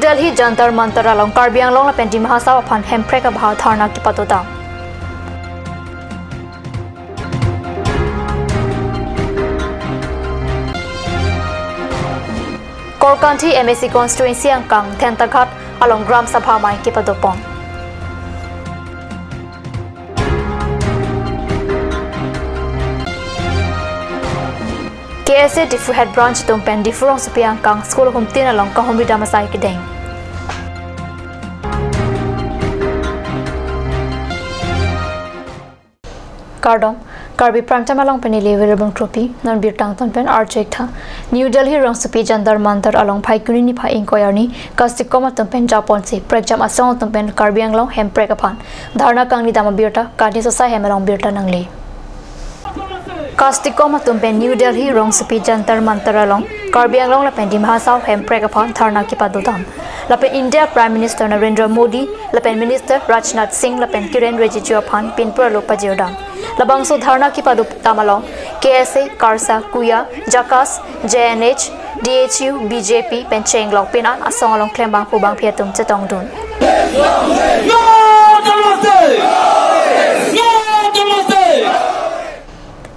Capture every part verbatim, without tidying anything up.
Delhi Jantar Mantar along Karbi Anglong lapen Dima Hasao aphan hemprek abha dharna kepado dam. Korkanthi M A C constituency angkang Thentaghat along Gram Sabha amei kepadopon. K S A Diphu Head Branch atum pen Diphu rongsopi angkang school humtin along kahumri dam asai kedeng. Kardom, Karbi Prime Time along pen neli Wirbong Kropi, non birta angton pen arju-ik tha. New Delhi rongsopi Jantar Mantar along Phaikuni niphai ingkoi arni, kastikom atum pen japonsi, prekjam asong atum pen Karbi Anglong hemprek aphan dharna kangni dam abirta, Katni Sosa hem along birta nangle. Kastikom atum pen New Delhi rongsopi Jantar Mantar along Karbi Anglong lapen Dima Hasao hemprek aphan dharna kepado dam. Lapen India Prime Minister Narendra Modi lapen Minister Rajnath Singh lapen Kiren Rijiju aphan pinpur alo pajir dam. Labangso dharna kepado dam along K S A, KALSA, KUYA, JACAS, J N H, D H U, B J P pen chenglok pin an asong along klembangpo bangphi atum chetongdun.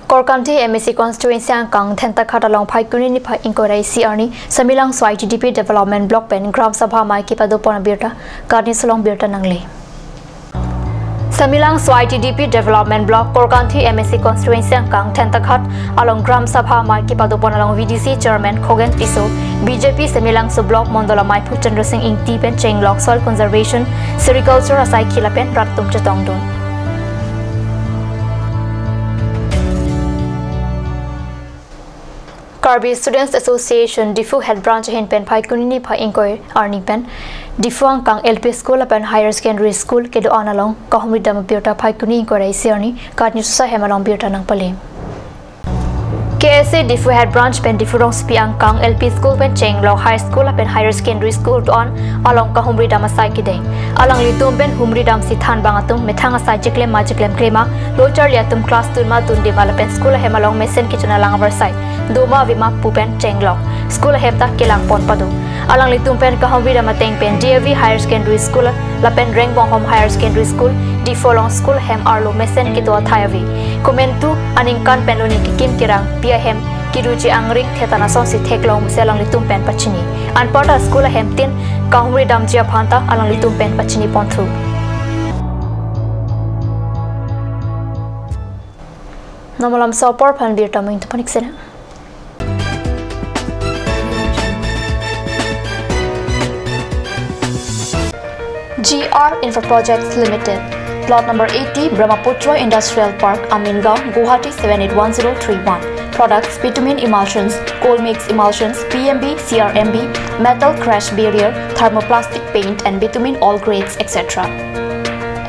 Korkanthi M A C constituency angkang Thentaghat along Phaikuni niphai ingkoi ra isi arni Samilang So I T D P Development Block pen Gram Sabha amei kepadopon abirta, Katni Sosa along birta nangle. Samilang So I T D P Development Block Korkanthi M A C constituency angkang Thentaghat along Gram Sabha amei kepadopon along V D C Chairman Khogen Tisso, B J P Samilang So Block Mondol amei Phu Chandra Sing Ingti pen chenglok soil conservation, sericulture asaikhi lapen rat atum chetongdun. Karbi Students Association Diphu Head Branch ahin pen Phaikuni niphai ingkoi arni pen Diphu angkang L P School lapen Higher Secondary School kedo-an along kahumri dam abirta Phaikuni ingkoi ra isi arni Katni Sosa hem along birta nangpale. K S A Diphu Head Branch pen Diphu rongsopi angkang L P School pen chenglok High School lapen Higher Secondary School do-an along kahumri dam asai kedeng. Alanglitum pen humri damsi thanbang atum methang asai cheklem ma cheklem klem ma, lo charli atum class tun ma tunde ma lapen school ahem along mesen kechun alang avarsai do ma ave ma pu pen chenglok school ahem ta kelangpon pado. Alanglitum pen kahumri dam ateng pen D A V Higher Secondary School lapen Rengbonghom Higher Secondary School, Diphu along school ahem arlo mesen kedo athai ave. Komantu aningkan pen lo ni kekim kerang pi ahem kedoji angring thetan asonsi theklong pusi alanglitum pen pachini. Anparta school ahem tin kahumri damji aphan ta alanglitum pen pachini ponthu. Non malomso apor aphan birta mo ingtupon-ik sena. G R Infra Projects Limited, Plot number eighty, Brahmaputra Industrial Park, Amingaon, Guwahati seven eight one zero three one. Products: bitumen emulsions, cold mix emulsions, P M B, C R M B, metal crash barrier, thermoplastic paint and bitumen all grades, et cetera.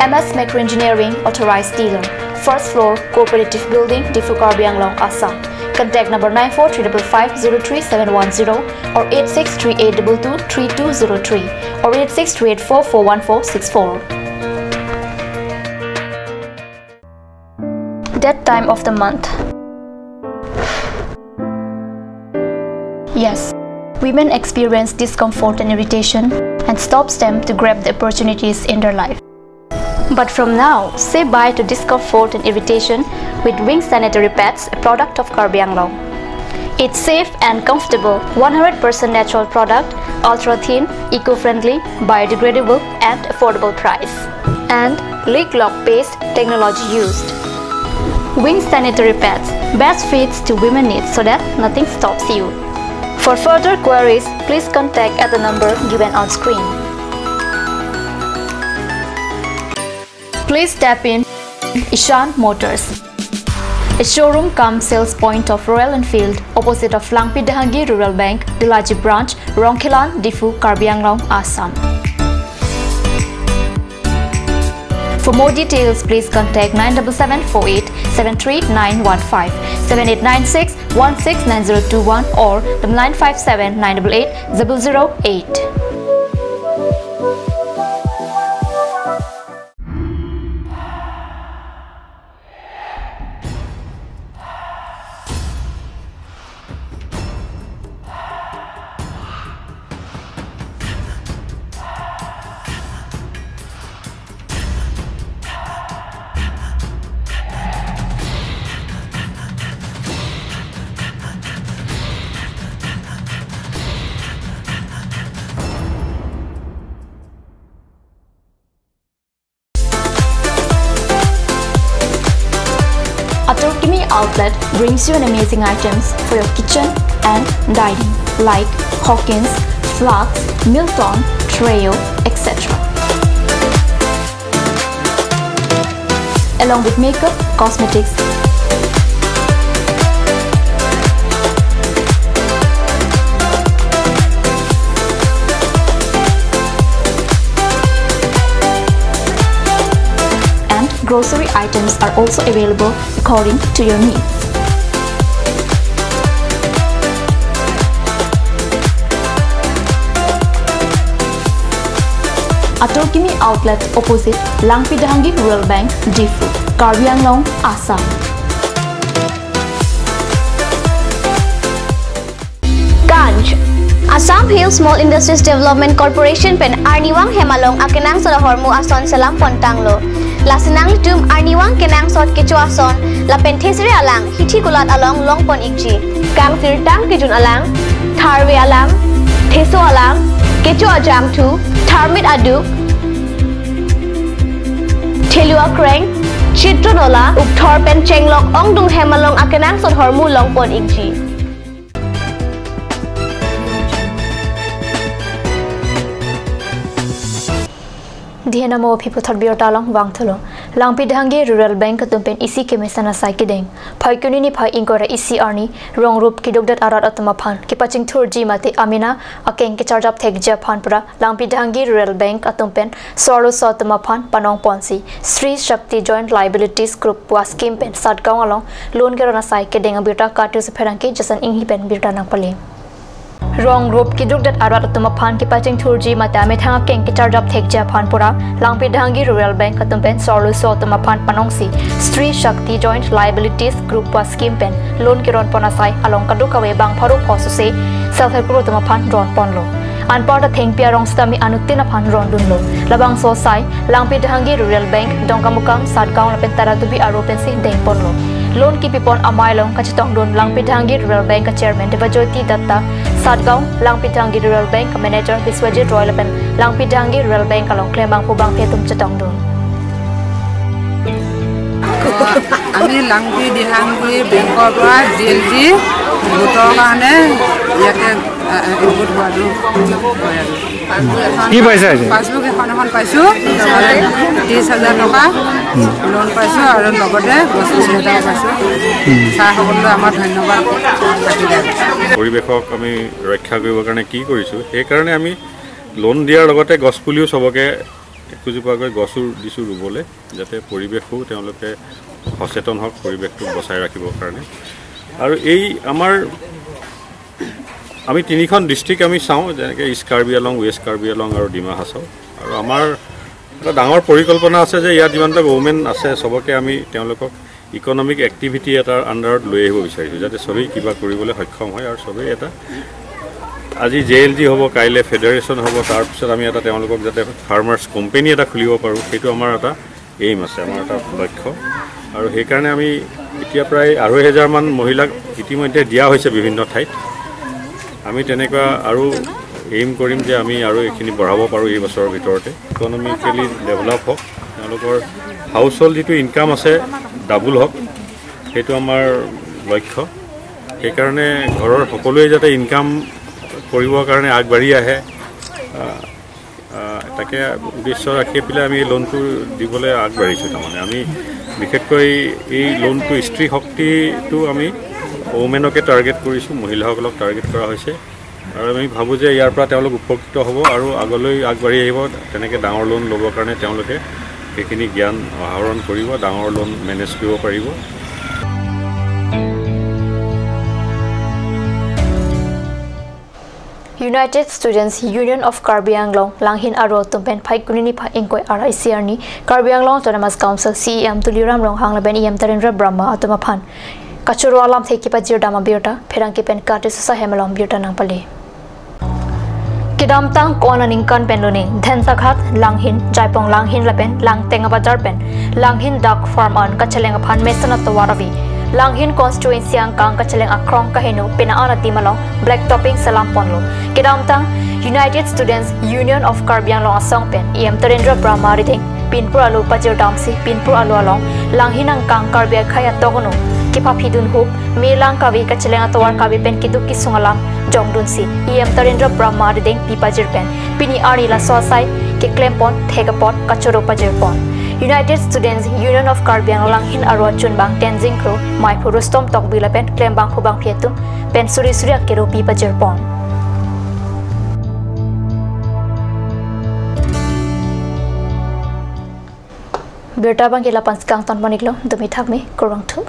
M S Micro Engineering, authorized dealer, first floor, Cooperative Building, Diphu, Karbi Anglong, Assam. Contact number nine four three double five zero three seven one zero or eight six three eight double two three two zero three or eight six three eight four four one four six four. Dead time of the month. Yes, women experience discomfort and irritation, and stops them to grab the opportunities in their life. But from now, say bye to discomfort and irritation with Wings Sanitary Pads, a product of Karbi Anglong. It's safe and comfortable, one hundred percent natural product, ultra thin, eco-friendly, biodegradable, and affordable price. And leak lock paste technology used. Wings Sanitary Pads, best fits to women needs so that nothing stops you. For further queries, please contact at the number given on screen. Please tap in Ishan Motors, a showroom cum sales point of Royal Enfield, opposite of Langpi Dehangi Rural Bank, Delaji Branch, Rongkhelan, Diphu, Karbi Anglong, Assam. For more details, please contact nine double seven four eight seven three nine one five, seven eight nine six one six nine zero two one or the nine five seven nine double eight double zero eight. Outlet brings you an amazing items for your kitchen and dining, like Hawkins, flasks, Milton, Treo, et cetera. Along with makeup, cosmetics, and grocery items are also available according to your needs. Atorkimi Outlet, opposite Langpithangi Rural Bank, Diphu, Karbi Anglong, Assam. Ganj. Assam Hill Small Industries Development Corporation pen arnivang hem along akenangsot ahormu ason selam pontanglo. Lasi nanglitum arnivang kenangsot kecho ason lapen thesere alang hithi kulat along longpon ikji. Kangsirtang kejun alang, tharve alang, theso alang, kecho ajangthu, tharmit aduk, thelu akreng, chitro nola, ukthor pen chenglok ongdung hem along akenangsot ahormu longpon ikji. Dihen amo aphi puthot birta along vangthulo. Langpithangi Rural Bank atum pen isi kemesen asai kedeng. Phaikuni niphai ingkoi ra isi arni rong rup kedukdet arat atum aphan kepachingthurji mate amena akeng kecharjap thekji aphan pura Langpithangi Rural Bank atum pen so-arloso atum aphan panong ponsi Stri Shakti Joint Liabilities Group pu ascheme pen Satgaon along loan keron asai kedeng abirta katu si pherangke Jason Inghi pen birta nangpale. Rong rup kedukdet arat atum aphan kepachingthurji mate amethang akeng kecharjap thekji aphan pura Langpithangi Rural Bank atum pen so-arloso atum aphan panongsi Stri Shakti Joint Liabilities Group pu ascheme pen loan keron pon asai along kadokave bang pharo pho suse self help group atum aphan ron ponlo. Anparta thengpi arong sitame anuttin aphan rondunlo. Labangso asai Langpithangi Rural Bank, Dongkamukam, Satgaon lapen Taratubi aro pensi dengponlo. Loan kepipon amei along kachetongdun Langpithangi Rural Bank a Chairman Debajyoti Datta, Satgaon Langpithangi Rural Bank a Manager Biswajit Roy lapen Langpithangi Rural Bank along klembangpo bangphi atum chetongdun. আমি লাংপিথাংগি বেংকৰ পৰা J L জি গোটৰ কাৰণে ইয়াতে, আহ, গোট হোৱাটো হয় আৰু। কি পাইছে আজি? পাছবুক এখন এখন পাইছো, লগতে ত্ৰিশ হাজাৰ টকা লোন পাইছো আৰু লগতে গছ পুলি এটাও পাইছো। ছাৰ সকলোলৈ আমাৰ ধন্যবাদ থাকিলে। পৰিৱেশক আমি ৰক্ষা কৰিবৰ কাৰণে কি কৰিছো, সেইকাৰণে আমি লোন দিয়াৰ লগতে গছ পুলিও চবকে একোজোপাকৈ গছো দিছো ৰুবলৈ, যাতে পৰিৱেশো তেওঁলোকে সচেতন হওক, পৰিৱেশটো বচাই ৰাখিবৰ কাৰণে। আৰু এই আমাৰ, আমি তিনিখন ডিষ্ট্ৰিক্ট আমি চাওঁ, যেনেকে ইষ্ট কাৰ্বি আংলং, ৱেষ্ট কাৰ্বি আংলং আৰু ডিমা হাছাও। আৰু আমাৰ এটা ডাঙৰ পৰিকল্পনা আছে যে ইয়াত যিমানবিলাক ৱমেন আছে, চবকে আমি তেওঁলোকক ইকনমিক এক্টিভিটি এটাৰ আণ্ডাৰত লৈ আহিব বিচাৰিছোঁ, যাতে চবেই কিবা কৰিবলৈ সক্ষম হয় আৰু চবেই এটা, আজি জে এল জি হ'ব, কাইলৈ ফেডাৰেশ্যন হ'ব, তাৰপিছত আমি এটা তেওঁলোকক যাতে ফাৰ্মাৰ্ছ কোম্পেনী এটা খুলিব পাৰোঁ, সেইটো আমাৰ এটা এইম আছে, আমাৰ এটা লক্ষ্য। আৰু সেইকাৰণে আমি এতিয়া প্ৰায় আঢ়ৈ হাজাৰমান মহিলাক ইতিমধ্যে দিয়া হৈছে বিভিন্ন ঠাইত। আমি তেনেকুৱা আৰু এইম কৰিম যে আমি আৰু এইখিনি বঢ়াব পাৰোঁ এই বছৰৰ ভিতৰতে। ইকনমিকেলি ডেভেলপ হওক, তেওঁলোকৰ হাউচ হোল্ড যিটো ইনকাম আছে ডাবুল হওক, সেইটো আমাৰ লক্ষ্য। সেইকাৰণে ঘৰৰ সকলোৱে যাতে ইনকাম কৰিবৰ কাৰণে আগবাঢ়ি আহে, আহ, আহ, তাকে উদ্দেশ্য ৰাখি পেলাই আমি এই লোনটো দিবলৈ আগবাঢ়িছোঁ। তাৰমানে আমি বিশেষকৈ এই লোনটো স্ত্ৰী শক্তিটো আমি ৱমেনকে টাৰ্গেট কৰিছোঁ, মহিলাসকলক টাৰ্গেট কৰা হৈছে। আৰু আমি ভাবোঁ যে ইয়াৰ পৰা তেওঁলোক উপকৃত হ'ব আৰু আগলৈ আগবাঢ়ি আহিব, তেনেকৈ ডাঙৰ লোন ল'বৰ কাৰণে তেওঁলোকে সেইখিনি জ্ঞান আহৰণ কৰিব, ডাঙৰ লোন মেনেজ কৰিব পাৰিব। United Students Union of Karbi Anglong, Langhin aro atum pen Phaikuni niphai ingkoi ra isi arni Karbi Anglong Autonomous Council C E M Tuliram Ronghang lapen E M Tarendra Brahma atum aphan kachoro alamthe kepajir dam abirta pherangke pen kati susa hem along birta nangpale. Kedamtang ko-an aningkan pen lone Dhentaghat, Langhin, Jaipong Langhin lapen Langteng abajar pen Langhin Duck Farm an kacheleng aphan mesen atovar ave. Langhin constituency angkang kacheleng akrong kaheno pena an adim along black topping selam ponlo. Kedamtang United Students Union of Karbi Anglong asong pen E M Tarendra Brahma rideng pinpur alo pajir damsi pinpur alo along Langhin angkang Karbi akhei atokno kephaphidun ahut, melang kave kacheleng atovar kave pen keduk kesung alam jongdunsi E M Tarendra Brahma arideng pi pajir pen pini arni laso asai keklem pon thek apot kachoro pajir pon. United Students Union of Karbi Anglong ahin aro achunbang Tenzing Kro, Maiphu Rustom Tokbi lapen klembangphu bangphi atum pen suri suri akero pi pajir pon. Birta abang ke la-an si kangton pon-iklo, dumi thakme, kurvangthu.